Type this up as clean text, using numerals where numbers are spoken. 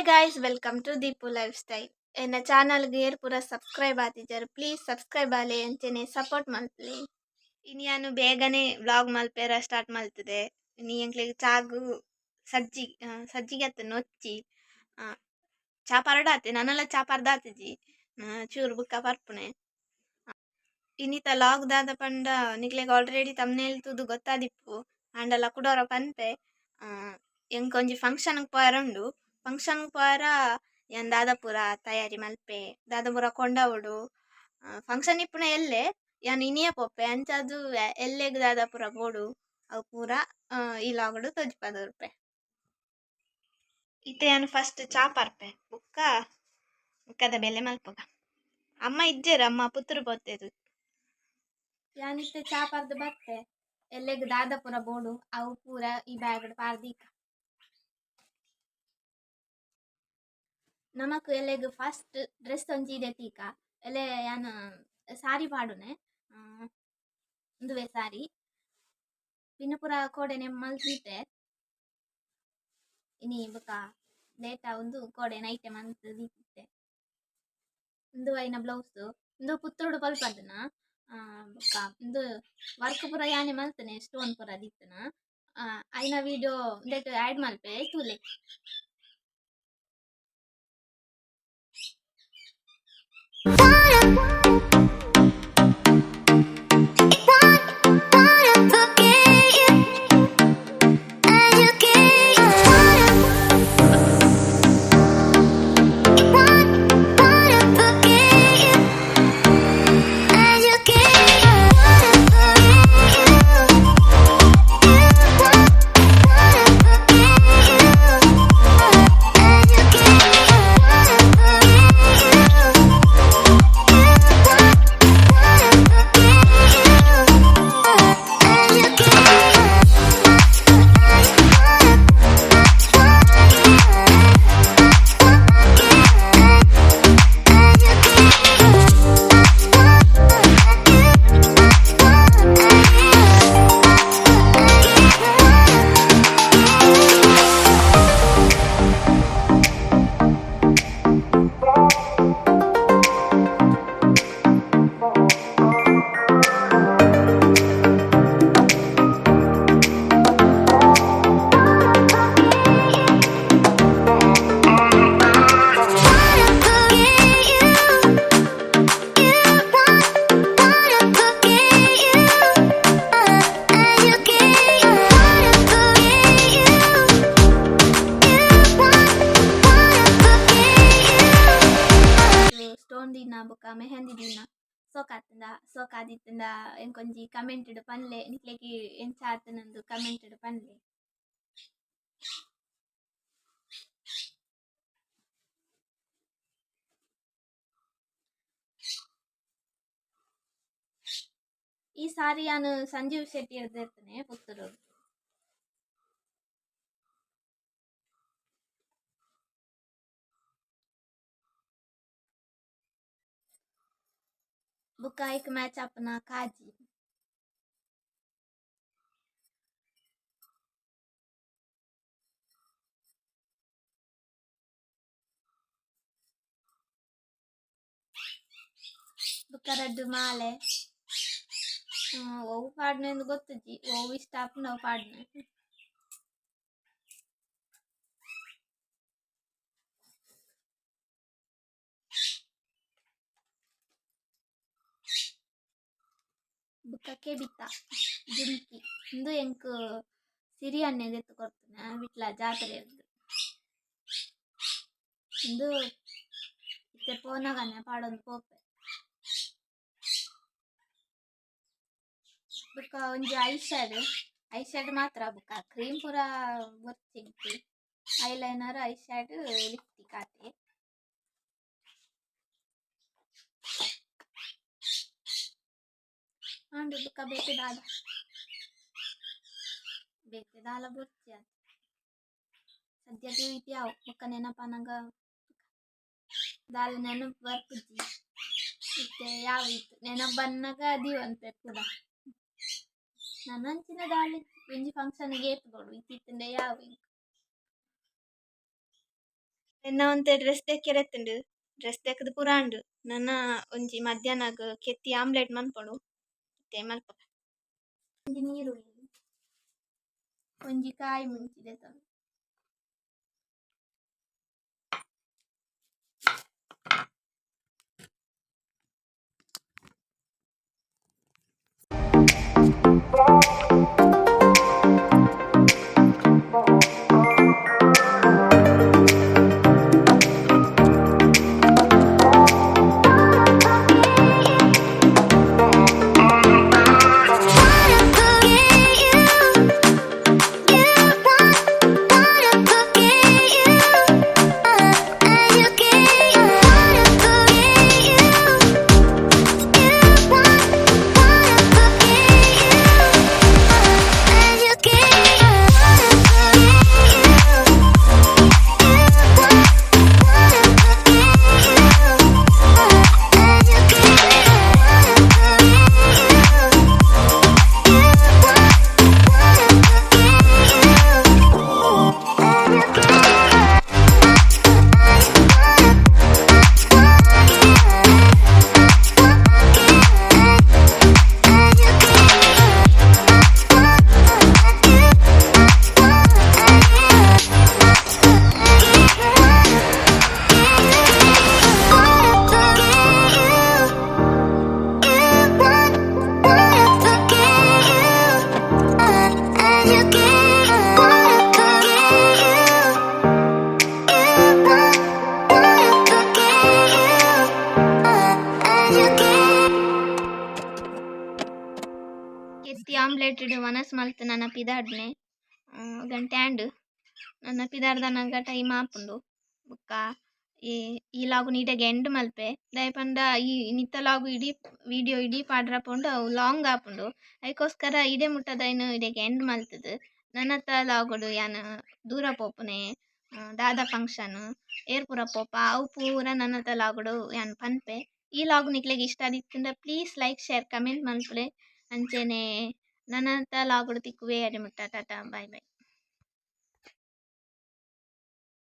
Guys, welcome to Deepu lifestyle. ಎನ್ನ ಚಾನಲ್ಗೆ ಏರ್ ಪೂರ ಸಬ್ಸ್ಕ್ರೈಬ್ ಆತಿಜರ್ ಪ್ಲೀಸ್ ಸಬ್ಸ್ಕ್ರೈಬ್ ಆಲೆ, ಅಂಚನೆ ಸಪೋರ್ಟ್ ಮಲ್ಪಲೆ. ಇನಿ ಯಾನು ಬೇಗನೆ ವ್ಲಾಗ್ ಮಲ್ಪೆರ ಸ್ಟಾರ್ಟ್ ಮಲ್ತದೆ. ಇನಿ ಎಂಕ್ಲೆಗ್ ಚಾಗು ಸಜ್ಜಿ ಸಜ್ಜಿಗೆ ಅತ್ತ ನೊಚ್ಚಿ ಚಾ ಪರಡಾತೆ, ನನಲ ಚಾ ಪರ್ದಾತಿಜಿ, ಚೂರು ಬುಕ್ಕ ಪರ್ಪುಣೆ. ಇನ್ನಿತ ಲಾಗ್ ದಾದ ಪಂಡ ನಿಕ್ಲೆಗ್ ಆಲ್ರೆಡಿ ತಮ್ನೇಲ್ ತೂದು ಗೊತ್ತಾದಿಪ್ಪು, ಆಂಡಲ ಕುಡೋರ ಪನ್ಪೆ. ಎಂಕ್ ಒಂಜಿ ಫಂಕ್ಷನ್ ಪೋಯರ ಉಂಡು. ಫಂಕ್ಷನ್ ಪೋಯರ ಯಾನ್ ದಾದ ಪೂರ ತಯಾರಿ ಮಲ್ಪೆ, ದಾದ ಪೂರ ಕೊಂಡಾವೊಡು. ಫಂಕ್ಷನ್ ಇಪ್ಪುನ ಎಲ್ಲೆ, ಯಾನ್ ಇನಿಯೇ ಪೋಪೆ, ಅಂಚಾದು ಎಲ್ಲೆಗ್ ದಾದ ಪೂರ ಬೋಡು ಅವು ಪೂರ ಈ ಲಾಗುಡು ತೋಜಿಪಾದೊರ್ಪೆ. ಇತ್ತೆ ಯಾನ್ ಫಸ್ಟ್ ಚಾ ಪರ್ಪೆ, ಬುಕ್ಕ ಬುಕ್ಕದ ಬೆಲೆ ಮಲ್ಪುಗ. ಅಮ್ಮ ಇಜ್ಜೆರ್, ಅಮ್ಮ ಪುತ್ತೂರು ಪೋತೆರ್. ಯಾನಿತ್ತೆ ಚಾ ಪರ್ದು ಬತ್ತೆ. ಎಲ್ಲೆಗ್ ದಾದ ಪೂರ ಬೋಡು ಅವು ಪೂರ ಈ ಬ್ಯಾಗ್ ಪಾರ್ದೀಕ. ನಮಕ್ ಎಲ್ಲೆಗ್ ಫಸ್ಟ್ ಡ್ರೆಸ್ ಒಂಜಿ ಇದೆ ತೀಕ. ಎಲ್ಲೆ ಯಾನ್ ಸಾರಿ ಪಾಡುನೆ, ಉಂದುವೆ ಸಾರಿ. ಪಿನ್ನ ಪೂರ ಕೋಡೆನೆ ಮಲ್ತಿತ್ತೆ. ಇನಿ ಬೊಕ ಲೇಟ್ ಆವೊಂದು ಕೋಡೆ ನೈಟೆ ಮಂತ್ ದೀತಿತ್ತೆ. ಉಂದು ಐನ ಬ್ಲೌಸ್, ಉಂದು ಪುತ್ತೂರುಡು ಪಲ್ಪದನ. ಬೊಕ ಉಂದು ವರ್ಕ್ ಪೂರ ಯಾನೆ ಮಲ್ತನೆ, ಸ್ಟೋನ್ ಪೂರ ದೀತನ. ಐನ ವಿಡಿಯೋ ಉಂದೆಟ್ ಆಡ್ ಮಲ್ಪೆ ತೂಲೆ. ಸ್ಟೋನ್ ದಿನ ಬೊಕ ಮೆಹಂದಿ ದಿನ ಸೋಕಾತಂದ ಸೋಕಾದಿತ್ತಂದ ಎಂಕೊಂಜಿ ಕಮೆಂಟ್ ಪನ್ಲೆ, ನಿಕ್ಲೆಗ್ ಎಂಚ ಆತನಂದು ಕಮೆಂಟ್ ಪನ್ಲೆ. ಈ ಸಾರಿ ಯಾನು ಸಂಜೀವ್ ಶೆಟ್ಟಿ ಇರ್ತೇನೆ ಪುತ್ತೂರು. ಬುಕ್ಕ ಐಕ್ ಮ್ಯಾಚ್ ಆಪುನ ಕಾಜಿ. ಬುಕ್ಕ ರಡ್ಡು ಮಾಲೆ. ಒವು ಪಾಡ್ನೆ ಅಂದ್ ಗೊತ್ತುಜ್ಜಿ, ಒವು ಇಷ್ಟ ಆಪುಂಡು ಅವು ಪಾಡ್ನೆ. ಬುಕ್ಕ ಕೆಬಿತ ಜುಮ್ಕಿ ಉಂದು ಎಂಕ್ ಸಿರಿ ಅಣ್ಣೆ ದೆತ್ತ್ ಕೊರ್ತುನ ವಿಟ್ಲ ಜಾತ್ರೆ. ಉಂದು ಇತ್ತೆ ಪೋನಗನೆ ಪಾಡೊಂದು ಪೋಪೆ. ಬುಕ್ಕ ಒಂಜಿ I shadow, I shadow ಮಾತ್ರ. ಬುಕ್ಕ ಕ್ರೀಮ್ ಪೂರ ಬೊರ್ಚಿ. ಐಲೈನರ್, I shadow, lipstick ಆತೆ. ಆಂಡ್ ಬುಕ್ಕ ಬೇತೆ ದಾದ ಬೇತೆ ದಾಲ ಬೊರ್ಚಿ ಆತೆ ಸದ್ಯಕ್ಕೆ ಇತಿ ಯಾವು. ಬೊಕ್ಕ ನೆನಪಾನಗ ದಾಲ ನೆನಪು ಬರ್ಪುಜಿ. ಇತ್ತೆ ಯಾವ ಇತ್ತು ನೆನಪು ಬನ್ನಗ ದೀವಂತೆ ಪೂರ. ನನ್ನಂಚಿನ ದಾಲ ಒಂಜಿ ಫಂಕ್ಷನ್ ಗೆ ಏತ್ ಬೋಡು ಇತ್ತಿತ್ತಂಡ ಯಾವ. ಎನ್ನ ಒಂತೆ ಡ್ರೆಸ್ ದೆಕ್ಕೆರೆ ಇತ್ತುಂಡು ಡ್ರೆಸ್ ದೆಕ್ಕುದು ಪೂರ ಆಂಡ್ ನನ ಒಂಜಿ ಮಧ್ಯಾಹ್ನಗ್ ಕೆತ್ತಿ ಆಮ್ಲೆಟ್ ಮನ್ಪೊಡು ಇತ್ತೆ ಮನ್ಪುವೆ. ಒಂಜಿ ನೀರುಳ್ಳಿ ಒಂಜಿ ಕಾಯಿ ಮುಂಚಿ ದೆತೊಂದು. ಕೆತ್ತಿ ಆಮ್ಲೆಟ್ ವನಸ್ ಮಲ್ತ್ ನನ ಪಿದಾಡ್ನೆ ಗಂಟೆ ಆಂಡ್ ನನ ಪಿದಾಡ್ದನಗ ಟೈಮ್ ಆಪುಂಡು ಬೊಕ್ಕ ಈ ಲಾಗು ನೀಟಾಗಿ ಎಂಡ್ ಮಲ್ಪೆ ದಾಯೆ ಪಂಡ ಈ ಇನಿತ ಲಾಗು ಇಡೀ ವಿಡಿಯೋ ಇಡೀ ಪಾಡ್ರ ಪೋಂಡ ಅವು ಲಾಂಗ್ ಆಪುಂಡು ಐಕೋಸ್ಕರ ಇಡೆ ಮುಟ್ಟದೈನ್ ಇಡೆಗ್ ಎಂಡ್ ಮಲ್ತುದು ನನತ ಲಾಗುಡು ಯಾನ್ ದೂರ ಪೋಪುನೆ ದಾದ ಫಂಕ್ಷನ್ ಏರ್ ಪೂರ ಪೋಪ ಅವು ಪೂರ ನನತ ಲಾಗುಡು ಯಾನ್ ಪನ್ಪೆ. ಈ ಲಾಗ್ ನಿಕ್ಲೆಗ್ ಇಷ್ಟ ಆದಿತ್ತುಂಡ ಪ್ಲೀಸ್ ಲೈಕ್ ಶೇರ್ ಕಮೆಂಟ್ ಮನ್ಪುಲೆ ಅಂಚೆನೆ ನನತ ಲಾಗುಡು ತಿಕ್ಕುವೆ ಅಡೆ ಮುಟ್ಟ ಟಾಟಾ ಬಾಯ್ ಬಾಯ್.